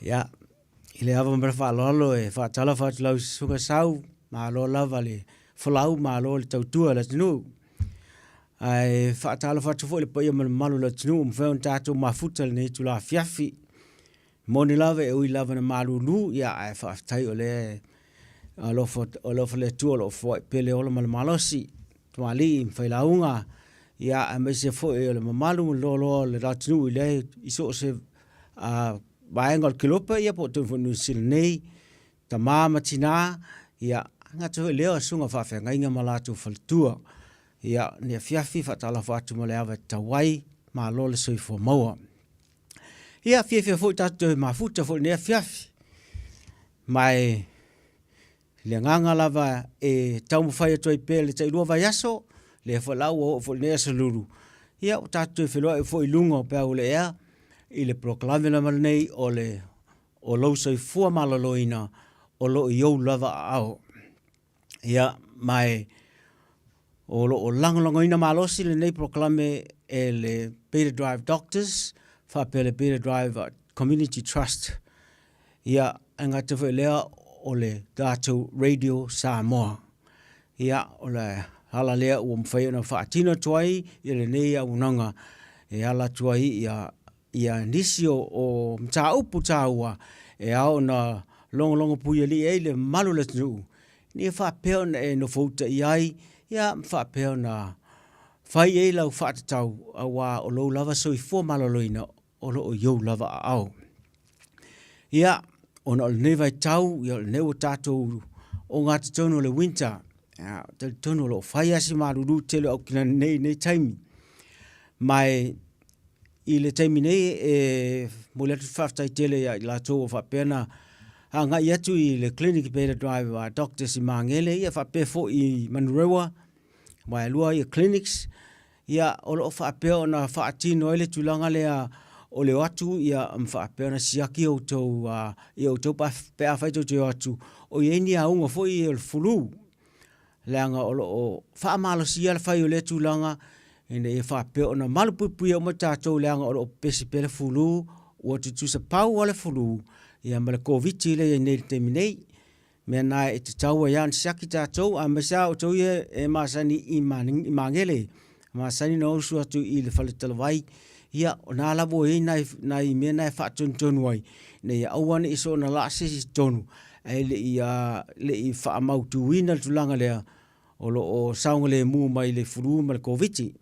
Ia, i le ava ma le faaaloalo e faatalofa atu lau susuga Sau, malo lava le folau, malo le tautua i le atunuu. Ae faatalofa atu foi i le paia ma le mamalu o le atunuu ua mafai ona tatou mafuta i lenei itula afiafi. E moni lava e ui lava ina malulu, ia ae faafetai o lea alofa, alofa le Atua o lo o foai pea le ola ma le malosi, tamalii ma failauga, ia aemaise foi o le mamalu ma le loaloa o le atunuu i lea i so o se vaega o le kelope ia po o totonu foi o Niu Sila nei, tama ma tina, ia e gata foi i lea o susuga i faafeagaiga ma latou faletua. Ia, ni afiafi faatalofa atu ma le ava e tatau ai, malo le soifua maua. Ia, fiafia foi tatou toe mafuta foi i lenei afiafi. Ma e le agaga lava e taumafai atu ai pea i le tailua vaiaso, lea foi la ua oo foi i lenei aso Lulu, ia ua tatou toe feiloai foi i luga o peau o le ea i le polokalame lava lenei o le o lou soifua maloloina o lo o i ou lava aao. Ia, ma e o lo o lagolagoina malosi lenei polokalame e le Beta Drive Doctors faapea le Beta Drive Community Trust. Ia, e gata foi lea o le tatou Radio Samoa. Ia, o le ala lea ua mafai ona faatino atu ai ia lenei auaunaga e ala atu ai ia ia nisi o mataupu taua e ao ona logologo puialii ai le mamalu o le atunuu, ina ia faapea ona e nofouta i ai, ia ma faapea ona fai i ai lau faatatau, aua o lou lava soifua maloloina o lo o i ou lava aao. Ia, ona o lenei vaitau, ia o lenei ua tatou ogatotonu o le winter, ia, talitonu o lo o fai lava si malulu tele o Aukilani nei i lenei taimi. Ma e i le taimi nei e momoli atu le faafetai tele ia i latou ua faapea ona agai atu i le clinic Beta Drive a Doctors i Magele ia faapea foi i Manurewa aua e lua ia clinics ia o lo o faapea ona faatino ai le tulaga lea o le o atu ia ma faapea ona siaki outou ia outou pe afai tou te o atu o i ai ni auga foi o le flu leaga o lo o faamalosia le fai o lea tulaga ina ia faapea ona malupuipuia uma tatou leaga o lo o pepesi pea le fulu ua tutusa pau lava le fulu ia ma le Koviti lea e i ai nei i le taimi nei. Mea na e tatau ai lava ona siaki tatou aemaise lava outou ia e masani i Magele, masani ona usu atu i le faletalavai, ia o na lava ua i ai nai, nai mea na e faatonutonu ai, ina ia aua ne i soona laa se isi i totonu, ae le i, le i faamautuina le tulaga lea o lo o saogalemu mai le flu ma le Koviti.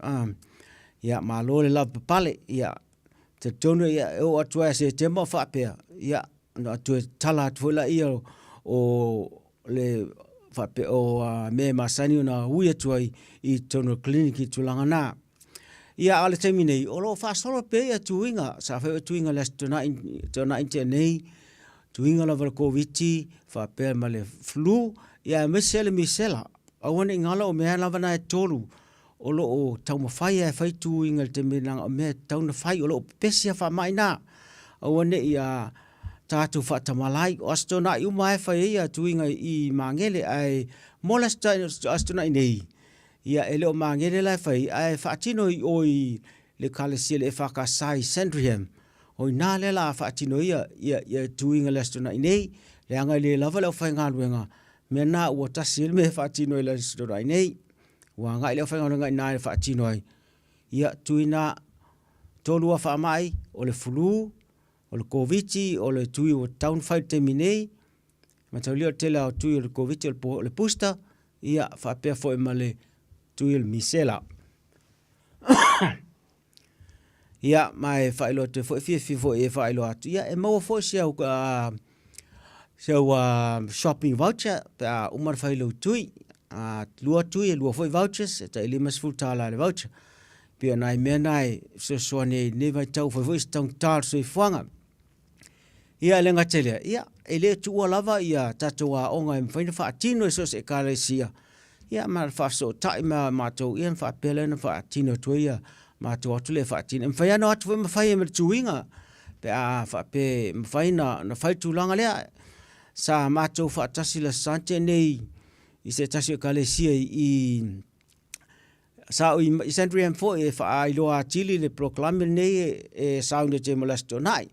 Ia, malo le lavapapale. Ia, talitonu ia, e oo atu lava ia Setema o faapea, ia, ona toe tatala atu foi lea o le faapea o mea e masani ona ui atu ai i totonu o le clinic i tulaga na. Ia, a o le taimi nei, o lo o faasolo pea ia tuiga, sa fai foi tuiga i le Aso Toonai, Toonai na tea nei, tuiga lava o le Koviti faapea ma le flu, ia aemaise le misela. Aua ne i galo o mea lava na e tolu o lo o taumafai lava e fai tuiga i le taimi leaga o mea e tatau ona fai, o lo o pepesi lava faamai na. Aua ne i tatou faatamala ai. O Aso Toonai uma lava e fai ai ia tuiga i Magele, ae mo le Aso Toonai nei, Ia, e le o Magele la e fai, ae faatino i o i le Ekalesia le EFKS i Sandringham. O i ina lea la a faatino ai ia, ia, ia tuiga i le Aso Toonai nei, leaga e le lava le aufaigaluega, mea na ua tasi ai le mea e faatino i le Aso Toonai nei. Ua agai le aufaigaluega i ina e faatino ai. Ia, tuina tolu lava faamai, o le flu, o le Koviti, o le tui ua tatau ona fai i le taimi nei, Mataulia o le tele lava o tui o le Koviti o le booster, ia faapea foi ma le tui o le misela. Ia, ma e faailoa atu foi, fiafia foi e faailoa atu, ia e maua foi si au, si au shopping voucher pe a uma ona fai lou tui. A lua tui, e lua foi vouchers, e tai $50 le voucher. Pei o nai mea na e fesoasoani ai i lenei vaitau, ua fai foi si taugata o le soifuaga. Ia e le gata i lea, ia, e le tuua lava ia tatou aoga e mafai ona faatino e so o se ekalesia, ia ma faafesootai ma matou, ia ona faapea lea ona faatino atu ai ia matou atu lea e faatino. E mafai lava ona o atu foi ma fai ai ma le tuiga, pe a faapea e mafai ona fai le tulaga lea. Sa matou faatasi i le Aso Sante nei i se tasi o ekalesia i Sa ou i Sandringham foi e faailoa atili le polokalame lenei e sauni atu ai mo le Aso Toonai.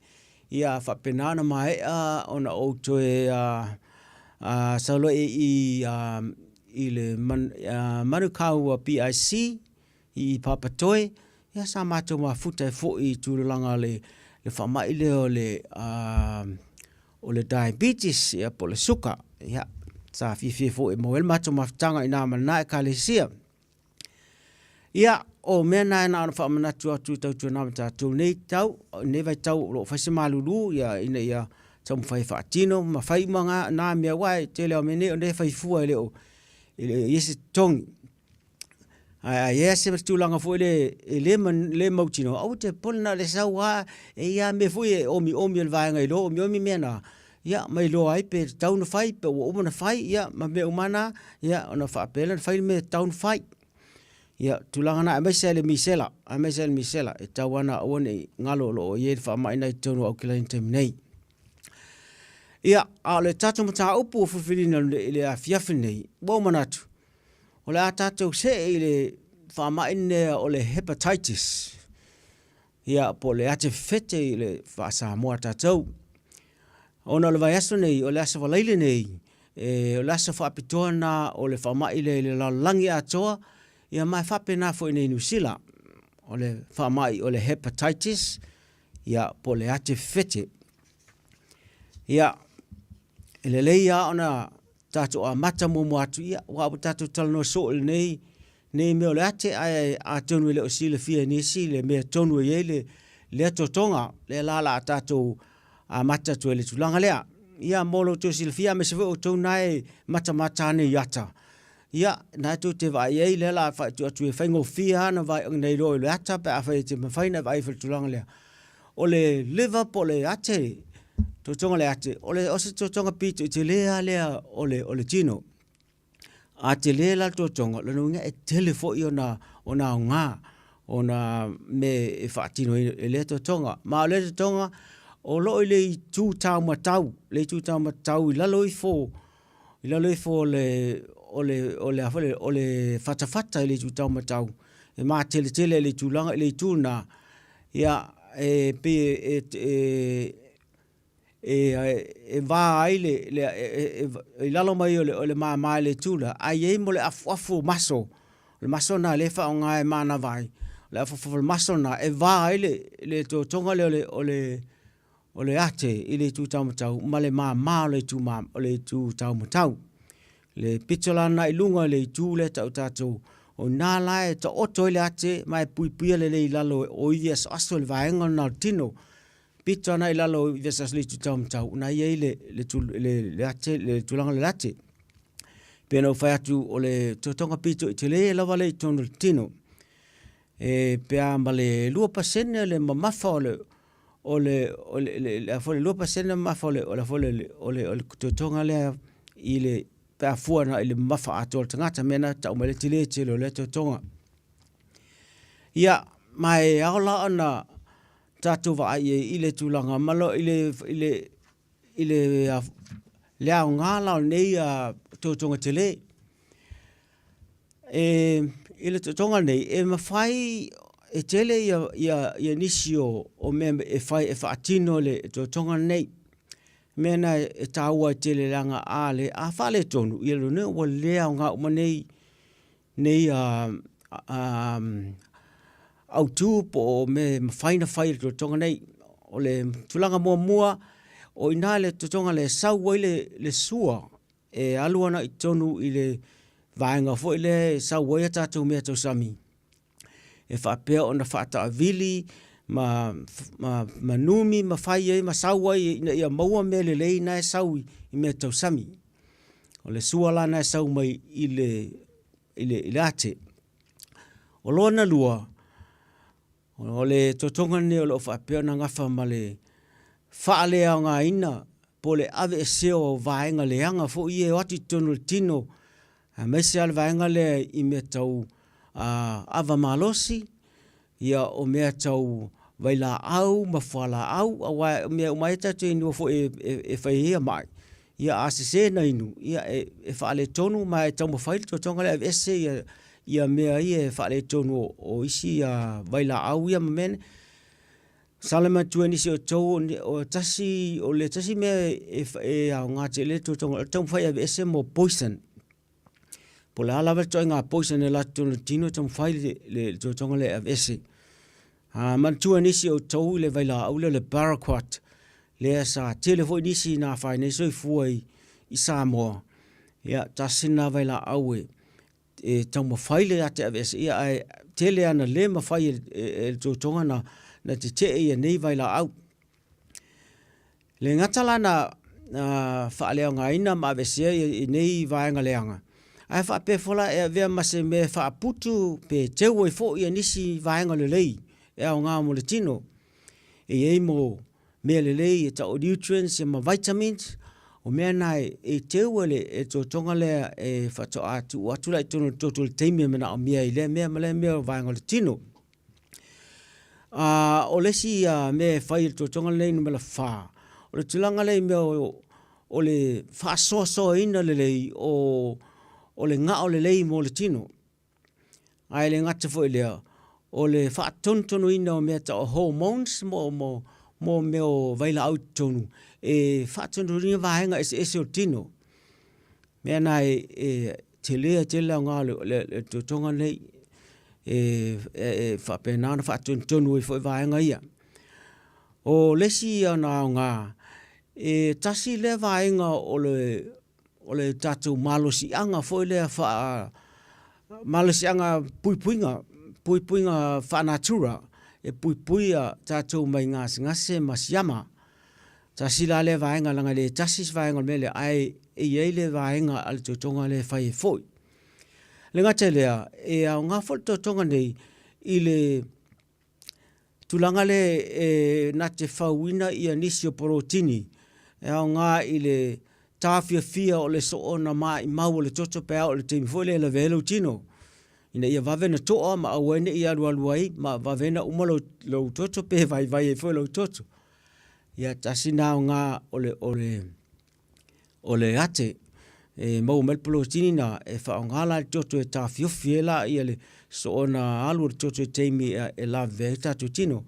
Ia faapena ona maea ona ou toe sauloai i le Manukau BIC i Papatoe, ia sa matou mafuta ai foi i tulaga o le faamai lea o le o le diabetes ia po o le suka. Ia, sa fiafia foi e maua ai le matou mafutaga i ina ma lena ekalesia. Ia, o mea na na ona faamanatu atu e tautuana ma tatou nei tau, nei vaitau o lo o fai se malulu ia ina ia taumafai e faatino ma fai uma na mea aua e tele lava o mea nei o lea e fai fua e le o i ai se totogi. Ae a i ai se tulaga foi lea e le mautinoa, aua te popole na o le sau lava, e i ai lava mea foi ia e omiomi o le vaega e iloa omiomi mea na, ia ma iloa ai pe tatau ona fai pe ua uma ona fai, ia ma mea uma lava na, ona faapea lea ona fai le mea e tatau ona fai. Ia, o le tulaga lena aemaise lava i le misela, aemaise lava i le misela, e tatau lava ona aua ne i galo o lo o i ai le faamai lena i totonu o Aukilani i le taimi nei. Ia, a o le tatou mataupu ua filifiliina i le afiafi lenei, ua ou manatu, o le a tatou see i le faamai lenei o le hepatitis, ia po o le ate fefete i le faa-Samoa a tatou. Ona o le vaiaso nei, o le Aso Faraile nei, e, o le aso faapitoa lena o le faamai lea i le lalolagi atoa, ia ma e faapena foi nei i Niu Sila. O le faamai o le hepatitis, ia po o le ate fefete. Ia, e lelei lava ona tatou amata muamua atu, ia, aua ua tatou talanoa soo i lenei nei mea o le ate, ae atonu e le o silafia e nisi le mea tonu e i ai le, lea totoga, lea la o le a tatou amata atu ai i le tulaga lea. Ia, mo lo outou silafia, aemaise foi outou na e matamata ane i ata, ia, na tou te vaai i ai, lea o le a faaitu atu e faigofie lava ona iloa i le ata pe afai e te mafai ona e vaai ifo i le tulaga lea. O le liver po o le ate, totoga o le ate, o le, o se totoga pito i tele lava lea o le, o le tino. A tele la le totoga, o lona uiga e tele foi ona, ona aoga, ona mea e faatino ai e lea totoga. Ma o lea totoga, o lo o i le itu taumatau, le itu taumatau i lalo ifo, i lalo ifo o le, o le, o le a foi le, o le fatafata i le itu taumatau, e mateletele i le tulaga i le itu lena, ia, e pei e, e va ai le, le i lalo mai o le, o le mama i le itu lea, ae i ai mo le afuafu o maso, o le maso lena lea e faaaoga e manava ai, o le afuafu o le maso lena e va ai le, le totoga lea o le, o le, o le ate i le itu taumatau ma le mama o le itu, o le itu taumatau. Le pito la lena i luga i le itu lea e tau tatou, o i ina la e taoto ai le ate ma e puipuia lelei i lalo o ivi asoaso i le vaega lena o le tino. Pito lena i lalo o ivi asoaso i le itu taumatau, o lena e i ai le, le, le, le ate, le tulaga o le ate. Pei ona ou fai atu o le totoga pito i tele lava lea i totonu o le tino. E pe a ma le 2% le mamafa o le, o le, o le, le, le, le 2% mamafa o le, o le, o le, o le, o le totoga lea i le, pe a fua na i le mamafa atoa o le tagata, mea na tau mai le tele tele o lea totoga. Ia, ma e ao la ona tatou vaai i le tulaga ma lo, i le, i le, i le, le aoga la o lenei totoga tele. E, i le totoga lenei, e mafai, e tele ia, ia, ia nisi o, o mea e fai e faatino le totoga lenei. Mea na e taua ai tele leaga a le, a faaletonu, ia lona ua le aoga uma nei, nei a, a, autu po o mea e mafai ona fai e le totoga nei. O le tulaga muamua, o i ina le totoga lea e sau ai le, le sua e alu ana i totonu i le vaega foi lea e sau ai a tatou mea tausami e faapea ona faataavili ma, ma, ma numi ma fai ai ma sau ai ina ia maua mea lelei na e sau i mea tausami. O le sua la na e sau mai i le, i le, i le ate. O lona lua, O le totoga lenei o lo o faapea ona gafa ma le faaleaogaina po o le aveesea o vaega leaga foi ia e o atu i totonu o le tino, aemaise lava le vaega lea i mea tau ava malosi, ia o mea tau vailaau ma fualaau, aua o mea uma lava ia tatou te inua foi e fai ai mai, ia a sese ona inu, ia e faaletonu ma e taumafai le totoga lea e aveese ia, ia mea ia e faaletonu o isi vailaau ia ma mea nei. Masalo e manatua e nisi o outou, o tasi, o le tasi mea e aoga tele le totoga, o le taumafai e aveese mo poison. Po o le a lava le ituaiga poison e alu atu i totonu o le tino, e taumafai le totoga lea e aveese. A manatua e nisi o outou le vailaau lea o le paraquat, lea sa tele foi nisi na afaina ai soifua i Samoa, ia tasi lena vailaau e taumafai le ata e aveese, ia ae tele lava ina le mafai e le totoga ona tetee ia nei vailaau. E le gata la ina faaleaogaina ma aveesea nei vaega leaga, ae faapea foi la e avea ma se mea e faaputu pe teu ai foi nisi vaega lelei e aoga mo le tino. E i ai mo mea lelei e tau o nutrients ma vitamins, o mea na e teu e le totoga lea e faatoa tuu atu la i totonu o le toto i le taimi e manaomia ai lea mea ma lea mea o vaega o le tino. O le isi mea e fai e le totoga lenei numera 4, o le tulaga lea i mea o le faasoasoaina lelei o le gao lelei mo le tino. Ae le gata foi i lea, o le faatonutonuina o mea tau o hormones mo mea o vailaau i totonu e faatonutonuina vaega eseese o le tino. Mea na e tele tele le aoga o le totoga lenei e faapena ona faatonutonu ai foi vaega ia. O le isi ona aoga, e tasi lea vaega o le tatou malosiaga foi lea malosiaga puipuiga, puipuiga faa-natura e puipuia tatou mai gasegase ma siama. Tasi la lea vaega leaga e le tasi se vaega o le mea lea, ae e i ai le vaega a le totoga lea e fai ai foi. E le gata i lea, e aoga foi le totoga nei i le tulaga lea e na te fauina nisi o porotini e aoga i le taofiofia o le soona maimau o le toto pe a oo i le taimi foi lea e lavea ai lou tino, ina ia vave ona toa ma aua ai ne i alualu ai ma vave ai ona uma lou toto pe vaivai ai foi lou toto. Ia tasi lena aoga o le ate e maua mai ai le polotini lena e faaaoga la e le toto e taofiofi ai la le soona alu o le toto i taimi e lavevea ai le tatou tino.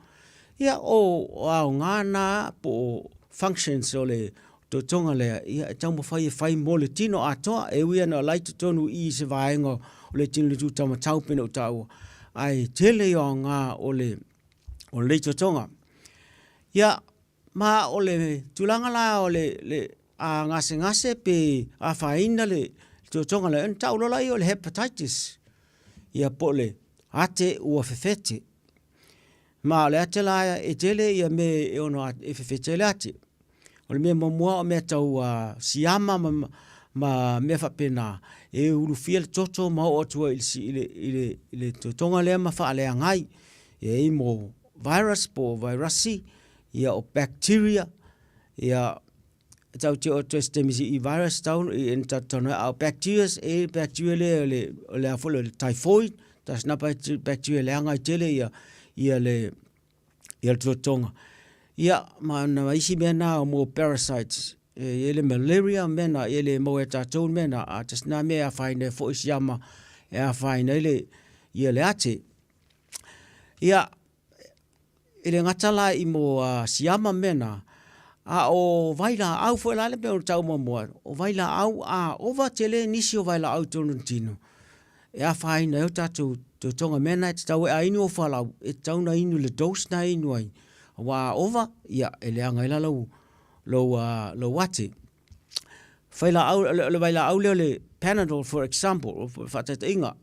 Ia o aoga na po o functions o le totoga lea e taumafai e fai mo le tino atoa. E ui lava ina o la e i totonu i i se vaega o le tino i le itu taumatau pei ona ou taua, ae tele ia o aoga o lenei totoga. Ia, ma o le tulaga la o le a gasegase pe afaina le totoga lea, ona tau loa lea o le hepatitis, ia po o le ate ua fefete. Ma o le ate la e tele ia mea e ono e fefete ai le ate. O le mea muamua o mea tau siama ma mea faapena, e ulufia le toto ma oo atu ai i le totoga lea ma faaleaga ai. E i ai mo virus po o vairasi, ia o bacteria, ia e tatou te oo atu ai i se taimi i virus tau i na tatou talanoa ai, a o bacteria, e i ai le bacteria lea o le a foi le typhoid, tasi lena bacteria e leaga ai tele ia le totoga. Ia ma isi mea na mo parasites, e i ai le malaria ma mea na, e le maua ia tatou le mea lena, ae tasi lena mea e afaina ai foi siama e afaina ai le ate. Ia, e le gata la i mea o siama ma mea na, a o vailaau foi la lea pei ona taua muamua, o vailaau a ova tele nisi o vailaau i totonu o le tino, e afaina ai o tatou totoga. O le mea lena e tatau ai, a inu ou fualaau, e tatau ona inu i le dose lena e inu ai, aua a ova, e leaga ai la lou ate. O le vailaau lea o le panadol for example, o le faataitaiga,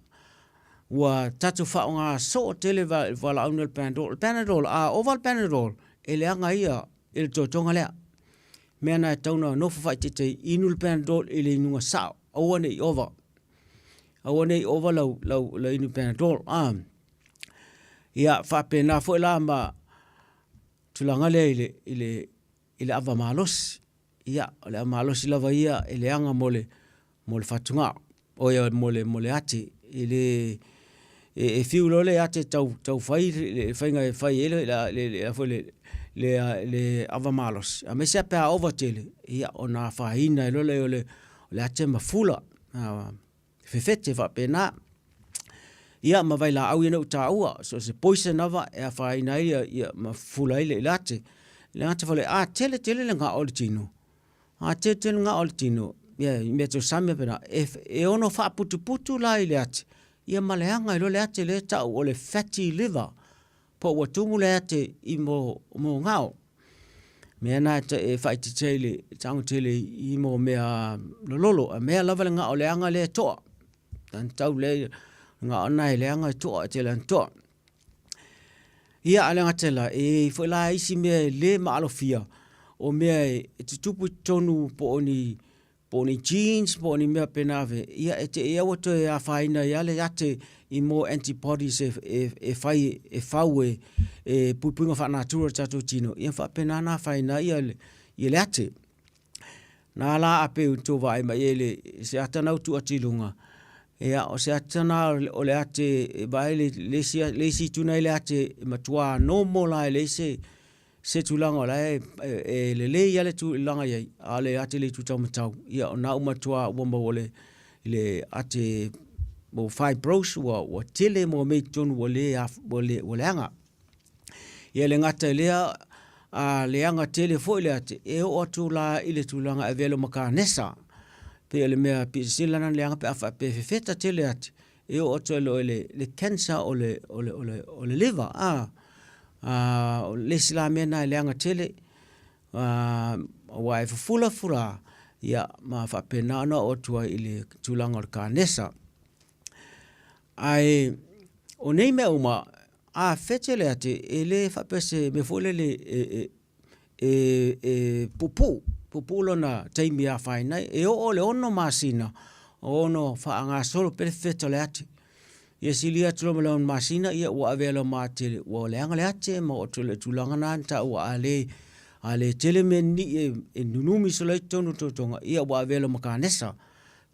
ua tatou faaaoga soo tele le fualaau lenei o le panadol. O le panadol, a ova le panadol, e leaga ia i le totoga lea. O le mea lena e tatau ona nofo faaeteete ai, inu le panadol i le inuga sao, aua ne i ova, aua ne i ova lau inu panadol. Ia faapena foi la ma tulaga lea i le ava malosi. Ia, o le ava malosi lava ia e leaga mo le fatugao, oi mo le ate. E le, e fiu loa le ate e tau fai le faiga e fai ai le ava malosi, aemaise lava pe a ova tele, ia ona afaina ai loa lea o le ate ma fula, fefete faapena. Ia ma vailaau ia na ou taua, so o se poison lava e afaina ai ia, ia ma fufula ai le le ate. E le gata foi i lea, a tele tele le gao o le tino, a tele tele le gao o le tino, ia i mea tausami faapena, e, e ono faaputuputu la i le ate, ia ma leaga ai loa le ate lea e tau o le fatty liver, po ua tumu le ate i mo, mo gao. Mea na e faaitiitia ai le tago tele i mo mea lololo, a mea lava le gao leaga lea e toa. Tan tau le gao na e leaga e toa, e tele ana toa. Ia, a le gata i la, e i ai foi la isi mea e le maalofia, o mea e tutupu i totonu po o ni po o ni genes po o ni mea faapena, ia e te i lava ua toe afaina ai lava le ate i mea o antibodies e, e, e fai e fau e, e puipuiga faa-natura o le tatou tino, ia faapena ona afaina ai ia le, ia le ate. Na la a pei ua tou vaai mai i le se ata na ua tuu atu i luga, ia o se ata na o le ate e vaai le, le isi, le isi itu na i le ate e matua normal lava e leai se se tulaga o la e, e lelei lava le tulaga e i ai, a o le ate i le itu taumatau, ia o lena ua matua ua maua le, le ate mo fibrosis ua, ua tele mo mea i totonu ua le, ua le, ua leaga. Ia le gata i lea, a leaga tele foi le ate, e oo atu la i le tulaga e avea loa ma kanesa. Pei o le mea pito sili lena ona leaga pe a faapea e fefeta tele ate, e oo atu ai loa i le, le cancer o le, o le, o le, o le liver. A, a, o le isi la mea lena e leaga tele, a, aua e fufula fufula, ia ma faapena ona oo atu ai i le tulaga o le kanesa. Ae o nei mea uma, a fete le ate, e le faapea se mea foi lele e, e, e, e puupuu, puupuu lona taimi e afaina ai. E oo i le 6 masina o ono faagasolo pea le fefeta o le ate. Ia silia atu loa ma le 6 masina, ia ua avea loa ma ate ua leaga le ate ma oo atu i le tulaga lena na taua a le, a le tele mea nini'i e, e nunumi solo ai totonu o le totoga, ia ua avea loa ma kanesa.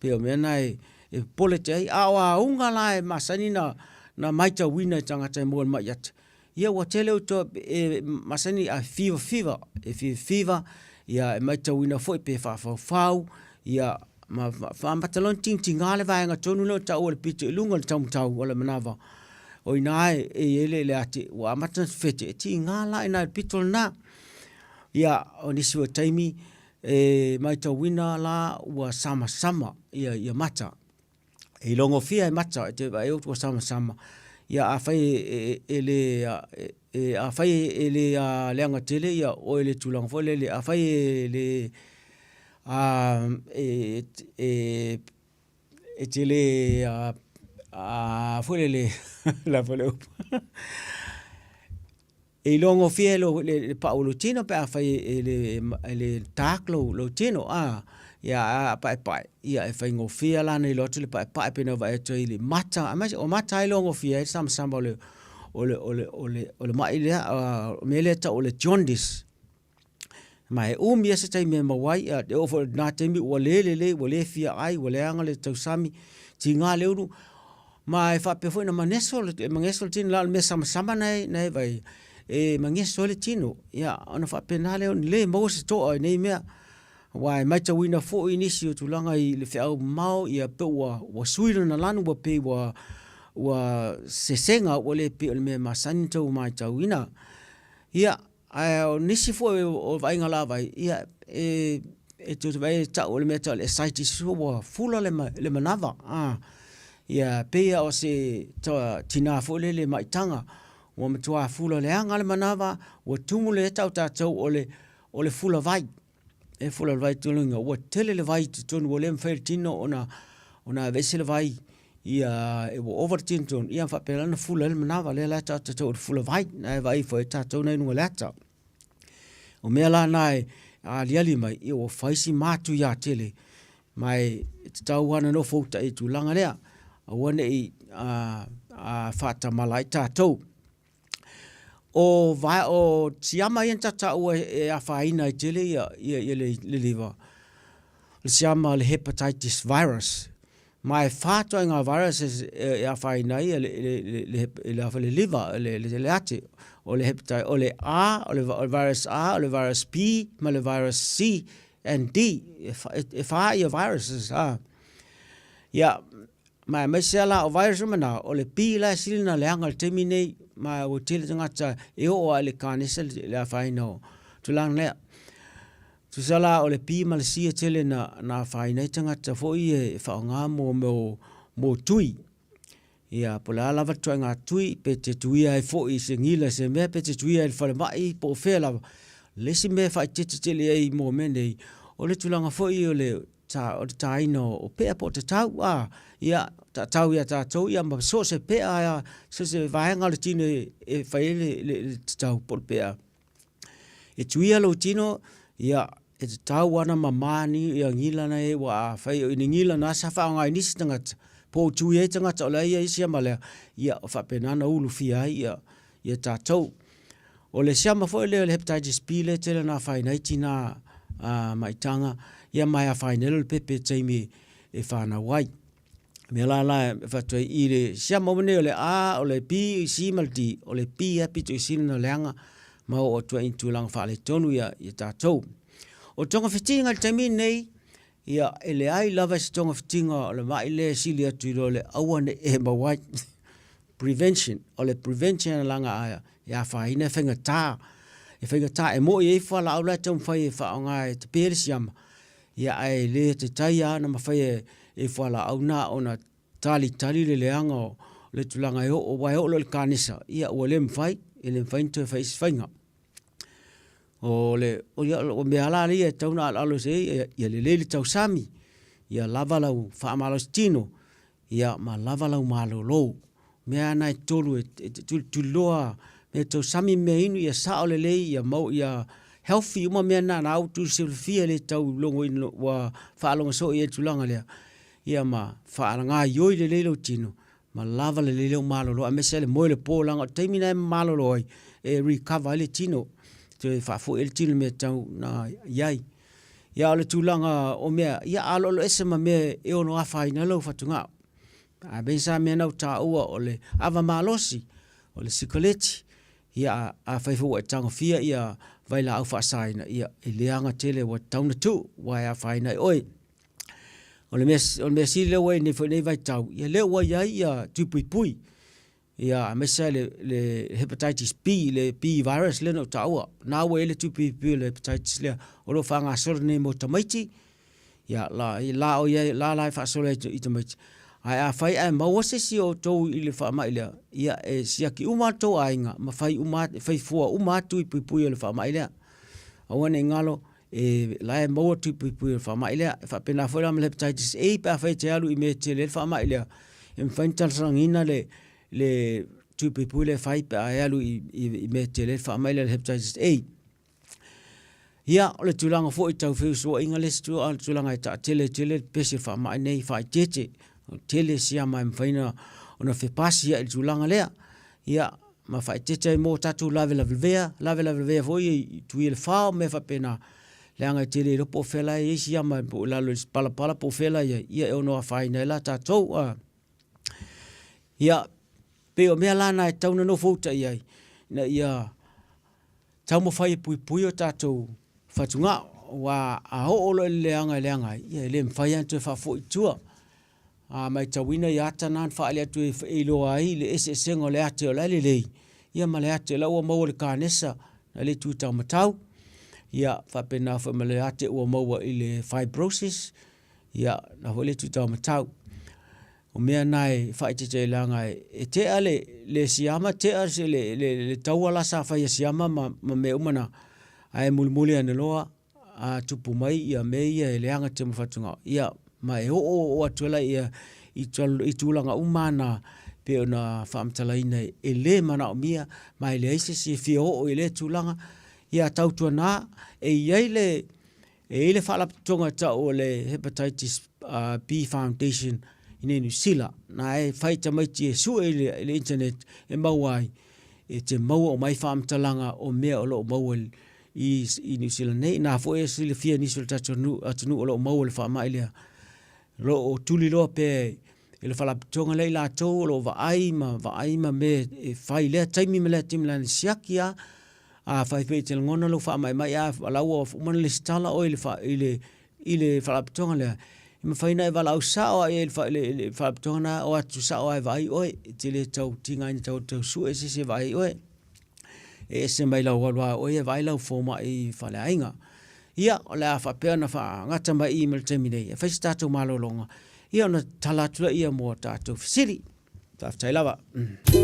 Pei o mea na e, e popole te ai. A o auga la e masani na, na matauina e tagata e maua i le mai ate, ia ua tele ua e masani a fiva fiva, e fiva fiva, ia e matauina foi pe faafaufau, ia ma faamata loa ona tigatiga le vaega tonu lea ua taua i le pito i luga o le taumatau o le manava, o i ina e i ai le ate ua amata ona fefete, e tiga la i ina i le pito lena. Ia, o nisi foi o taimi e matauina la ua samasama ia, ia mata. E ilogofia e mata, e te vaai atu ua samasama. Ia afai e, e, e le e, afai e le leaga tele ia oe i le tulaga foi lele, afai e le a, e, e, e te le a, a foi lele, la foi le upu. E iloa gofie lo, le, le pau o lou tino pe afai e le, e le dark lou, lou tino, a, ia a paepae, ia e faigofie la ona iloa atu le paepae pei ona vaai atu ai i le mata, aemaise o mata lava e iloa gofie ai le samasama o le, o le, o le, o le, o le mai lea, o le mea lea e tau o le jaundice. Ma e umi lava se taimi e maua ai, e oo foi i lena taimi ua le lelei, ua le fia ai, ua leaga le tausami, tiga le ulu, ma e faapea foi ona mageso le, mageso le tino, na o le mea samasama na e, na e vaai, e mageso ai le tino. Ia, ona faapena lea ona le maua se toa i nei mea. Aua e matauina foi nisi o tulaga i le feau mamao, ia pei ua, ua sui lona lanu, ua pei ua, ua sesega, ua le pei o le mea masani ona tau matauina. Ia, Ae o nisi foi o vaaiga laavai, ia e e te vaai e tau o le mea e tau o le ascites ua fula le le manava. A ia pei lava o se tina foi lele maitaga ua matua fula leaga le manava, ua tumu le tau tatou o le o le fula vai. E fula le vai tulaga ua tele le vai i totonu ua le mafai e le tino ona ona aveese le vai ia e ua ova le tino tonu ia faapena ona fula ai le manava lea la tatou te o le fula vai na e vaai foi tatou na i luga o le ata. O mea la na e aliali mai ia ua fai si matuia tele ma e tatau lava ona nofo uta i tulaga lea aua ne i a, a faatamala ai tatou. O, va, o siama ia na tatou taua e afaina ai tele ia, ia, ia le, le liver, o le siama o le hepatitis virus. Ma e fa ituaiga viruses e, e afaina ai le, le, le, le, le, le, le liver, le, le, le ate. O le hepatitis, o le A, o le, o le virus A, o le virus B, ma le virus C and D. E, e, e fa ia viruses. A. Ia, Ma aemaise lava la o virus uma na, o le B la e sili ona leaga i le taimi nei, ma ua tele tagata e oo lava i le kanesa le afaina o tulaga lea. Tusa la o le B ma le C e tele na afaina ai tagata foi ia e faaaoga mo mea o tui. Ia po o le a lava le ituaiga tui, pe te tuia ai foi i se gila i se mea pe te tuia ai i le falemai po o fea lava. O le isi mea e faaeteete tele i ai mo mea nei, o le tulaga foi o le taina o pea po o tatau. Ia, tatau ia tatou ma so o se pea lava, so o se vaega o le tino e fai ai le tatau po o le pea. E tuia lou tino, ia, e tatau lava ona mama ni gila na e i ai, aua afai o ni gila na sa faaaoga e nisi tagata, po o tui ai tagata o la e i ai siama lea, ia e faapena ona ulufia ai ia tatou. O le siama foi lea o le hepatitis B lea e tele ina afaina ai tina maitaga, ia ma e afaina ai loa le pepe i le taimi e fanau ai. O le mea la lena e avatu ai i le siama uma nei o le A, o le B, C ma le D, o le B lava e pito i sili ona leaga ma oo atu ai i tulaga faaletonu ia tatou. O togafitiga i le taimi lenei, ia e leai lava se togafitiga o le mai lea e sili atu i lo le aua ne i e maua ai. Prevention, o le prevention leaga e afaina e faigata, e faigata e moi ai fualaau la e taumafai e faaaoga e tape ai le siama, ia ae le taitai lava ona mafai e fualaau na ona talitali le leaga o le tulaga e oo, aua e oo loa i le kanesa, ia ua le mafai, e le mafai ona toe fai i ai se faiga. O mea lava la ia e tatau ona aloalo i ai, ia lelei le tausami, ia lava lau faamalositino, ia ma lava lau malolo. O mea lava na e tolu e tulituliloa meatausami ma meainu ia sao lelei, ia mau ia healthy uma mea na, na ua tuusilafia e le tau logoina ua faalogo soo i ai i le tulaga lea, ia ma faagaoioi lelei lou tino ma lava lelei lou malolo aemaise lava le moe i le po leaga o le taimi lena e malolo ai e recover ai le tino, toe faafoi ai le tino i le mea e tatau ona i ai. Ia a o le tulaga o mea, ia aloaloese ma mea e ono afaina ai lou fatugao. Aemaise lava mea na ua taua o le ava malosi, o le sikaleti, ia afai foi ua e tagofia ia vailaau faasaina, ia e leaga tele ua tatau ona tuu aua e afaina ai oe. O le mea sili lea ua i ai foi i lenei vaitau, ia lea ua i ai tui puipui, aemaise lava le hepatitis B, le B virus lea na ou taua. O lena ua i ai le tui puipui o le hepatitis lea o lo o faagasolo nei mo tamaiti, ia la la e faasolo ai i tamaiti. Ae afai ae maua se isi o outou i le faamai lea, ia e siaki uma lava le tou aiga ma fai fua uma lava tui puipui o le faamai lea. Aua ne i galo, o la e maua tui puipui o le faamai lea. E faapena foi la ma le hepatitis A pe afai e te alu i mea e tele ai le faamai lea, e mafai ona talosagaina le tui puipui lea e fai pe a e alu i mea e tele ai le faamai lea o le hepatitis A. Ia, o le tulaga foi tau feusuaiga le isi tulaga e taatele ai tele le pepesi o le faamai lenei, faaeteete, tele siama e mafai ona fepasi ai i le tulaga lea. Ia, ma faaeteete ai mo tatou lavelavea, lavelavea foi i tui o le fao ma mea faapena, leaga e te le iloa po o fea la e i ai siama po o i lalo i le palapala po o fea la e i ai, ia e ono afaina ai la tatou. Ia, pei o mea la na e tatau ona nofouta i ai, ina ia taumafai e puipui o tatou fatugao, aua a oo loa i le leaga e leaga ai, ia e le mafai lava ona toe faafoi i tua. A matauina ata na na faaali atu e iloa ai le eseesega o le ate o la e lelei, ia ma le ate o la ua maua i le kanesa i le itu taumatau, ia faapena foi ma le ate ua maua i le fibrosis, ia na foi le itu taumatau. O mea na e faaeteete ai leaga e tea le siama tea le taua la sa fai e siama ma mea uma na, ae mulimuli ane loa a tupu mai ia mea ia e leaga tele mo fatugao, ia ma e oo oo atu ai la ia i tulaga uma na pei ona faamatalaina e le manaomia ma e leai se isi e fia oo i lea tulaga. Ia tautuana e i ai le E i ai le faalapotopotoga e tau o le Hepatitis B Foundation i nei Niu Sila, na e fai tamaiti e sue i le internet e maua ai, e te maua uma ai faamatalaga o mea o lo o maua i Niu Sila nei. Na foi e silafia e nisi o le tatou atunuu o lo o maua i le faamai lea, o lo o tuliloa pea e le faalapotopotoga lea i latou o lo o vaai ma vaai ma mea e fai i lea taimi ma lea taimi, leaga e siaki lava. Afai foi e te lagona lou faamaimai a o la ua uma ona resitala oe i le faalapotopotoga lea, e E mafai ona e valaau sao lava i ai i le faalapotopotoga lena, o atu sao lava e vaai oe, e te le tau tigaina e tau sue se isi e vaai ai oe. E ese mai lau alu lava o oe ia e vaai lau fomai faleaiga. Ia, o le a faapea ona faagata mai i i mo le taimi nei, e fai se tatou malologa, ia ona tala atu lea mo tatou fesili. Faafetai lava.